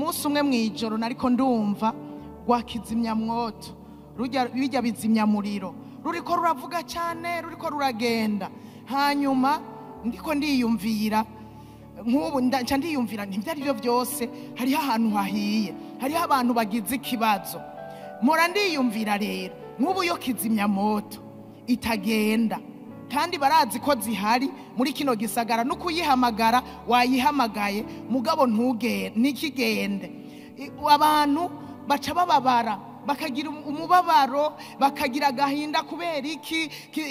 Umunsi umwe mw'ijoro nariko ndumva rwa kizimyamwoto, bijya bizimyamuriro, ruriko ruravuga cyane, ruriko ruragenda. Hanyuma ndiko ndiyumvira nk'ubu, nca ndiyumvira nti ibyo ari byo byose hariho ahantu hahiye, hariho abantu bagize ikibazo. Mpora ndiyumvira rero nk'ubu yo kizimyamoto itagenda, kandi barazi ko zihari muri kino gisagara, no kuyihamagara wayihamagaye mugabo ntugende, ntikigende. Abantu baca bababara, bakagira umubabaro, bakagira agahinda kubera iki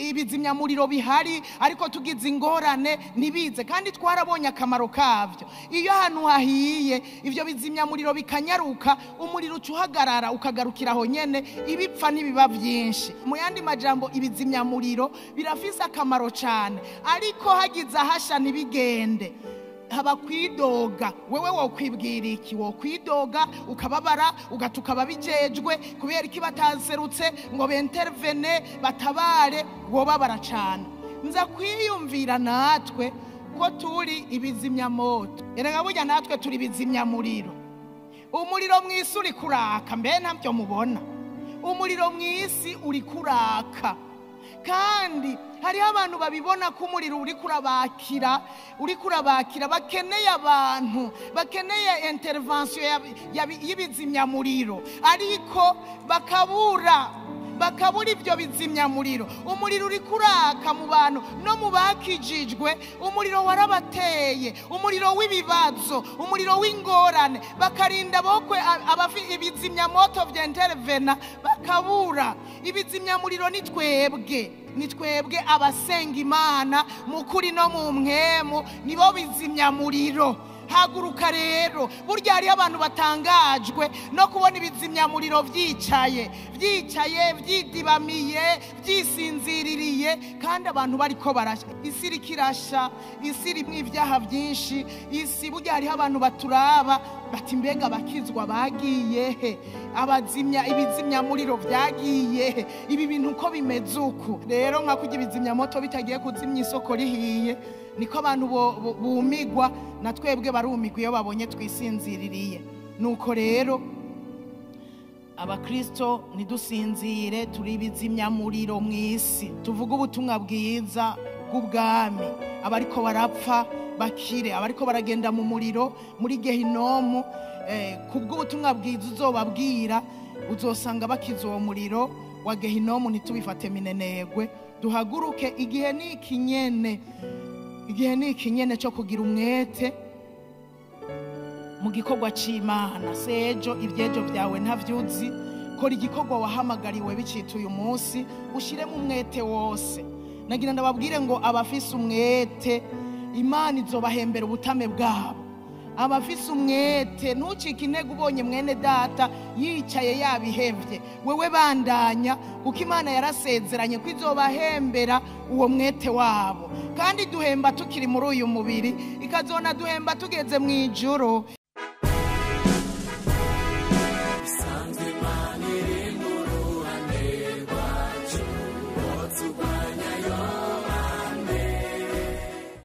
ibizimyamuriro bihari ariko tugize ingorane ntibize. Kandi twarabonye akamaro kavyo. Iyo ahantu hahiye ivyo bizimyamuriro bikanyaruka, umuriro uca uhagarara ukagarukira aho nyene, ibipfa ntibiba vyinshi. Mu yandi majambo, ibizimyamuriro birafise akamaro cane, ariko hagize ahasha ntibigende, haba kwidoga. Wewe wokwibwira iki? Wokwidoga ukababara, ugatuka ababijejwe kubera iki bataserutse ngo bentervene batabare, wobabara cane. Nza kwiyumvira natwe ko turi ibizimyamoto. Erega burya natwe turi ibizimyamuriro. Umuriro mw'isi uri kuraka, mbe ntabyo mubona? Umuriro mw'isi uri kuraka, kandi hariho abantu babibona ko umuriro uri kurabakira, uri kurabakira, bakeneye abantu, bakeneye intervention y'ibizimyamuriro, ariko bakabura ibyo bizimyamuriro. Umuriro uri kuraka mu bantu no mu bakijijwe, umuriro warabateye, umuriro w'ibibazo, umuriro w'ingorane, bakarinda bokwe ibizimyamoto vy'intervena bakabura. Ibizimyamuriro ni twebwe, ni twebwe abasenga Imana mu kuri no mu mpwemu, nibo bizimyamuriro. Haguruka rero. Burya hariho abantu batangajwe no kubona ibizimyamuriro vyicaye, vyicaye, vyidibamiye, vyisinziririye, kandi abantu bariko barasha. Isi iriko irasha, isi irimwo ivyaha vyinshi. Isi burya hariho abantu baturaba bati mbega abakizwa bagiye he? Abazimya ibizimyamuriro vyagiye he? Ibi bintu uko bimeze uku rero, nka kurya ibizimyamoto bitagiye kuzimya isoko rihiye, niko abantu bumigwa, na twebwe barumigwa iyo babonye twisinziririye. Nuko rero abakristo ntidusinzire, turi ibizimyamuriro mw'isi, tuvuge ubutumwa bwiza bw'ubwami. Abariko barapfa bakire, abariko baragenda mu muriro muri gehinomu, kubw'ubutumwa bwiza uzobabwira uzosanga bakiza uwo muriro wa gehinomu. Ntitubifate minenegwe, duhaguruke. Igihe ni ikinyene, igihe ni ikinyene cyo kugira umwete mu gikorwa c'Imana. Sejo ibyejo byawe ntavyuzi. Kora igikorwa wahamagariwe bicita uyu munsi, ushiremo umwete wose. Nagira ndababwire ngo abafise umwete Imana izobahembera ubutame bwabo. Abafise umwete, ntucike intege ubonye mwene data yicaye yabihevye, wewe bandanya, kuko Imana yarasezeranye ko izobahembera uwo mwete wabo. Kandi duhemba tukiri muri uyu mubiri, ikazona duhemba tugeze mu ijuru.